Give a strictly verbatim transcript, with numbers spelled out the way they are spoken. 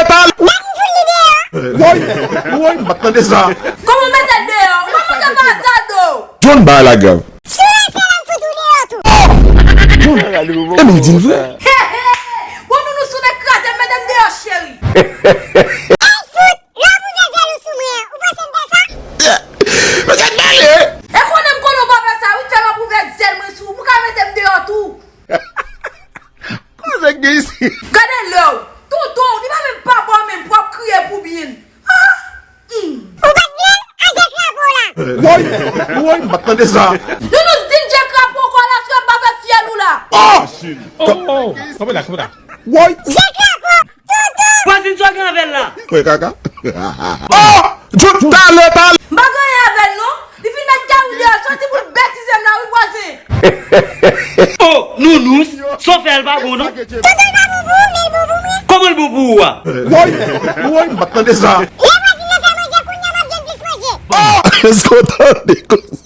Talè. Woy, woy, m pa t tande sa. Kòman mete l deyò? Ou pa manke pa azado. John ba la grav. Sou la fè la m fout ou deyò tou. John, e men l di l vre. Bon, nou nou sou nèg kraze, mete m deyò, cheri. Ay fout, lè w ouvè zèl ou sou mwen an, ou panse m fè sa? Gad bale. E konnen m konnen w pa fè sa, wi, fè m ap ouvè zèl mwen sou ou, pou ka mete m deyò tou. Konnen nèg gen isi. Gade lè w, tonton, li pa menm pa bò menm, pou ap kriye pou byen. Ah! Hmm. Ou pa t byen? Aje krapo la. Woy, woy, m pa t tande sa. Nounours di l je krapo kò la, si w ap pa fè fyèl ou la. Oh! Oh, oh, kanpe la, kanpe la. Woy. Je krapo, tonton. Vwazin, sa w gen avè l la? Kwè kaka. Oh! John, talè, talè. M pa gen anyen avè l non. Li fin met Gary deyò, soti pou l betize m la wi vwazen. Oh, Nounours, sa w fè a l pa bon non. Tonton l pa bon pou ou, men l bon pou mwen. Kòman l bon pou ou a? Woy, woy, m pa t tande sa. Lè vwazin nan fè manje, kounye a m ap jwenn plis manje. Oh! Èske w tande koze?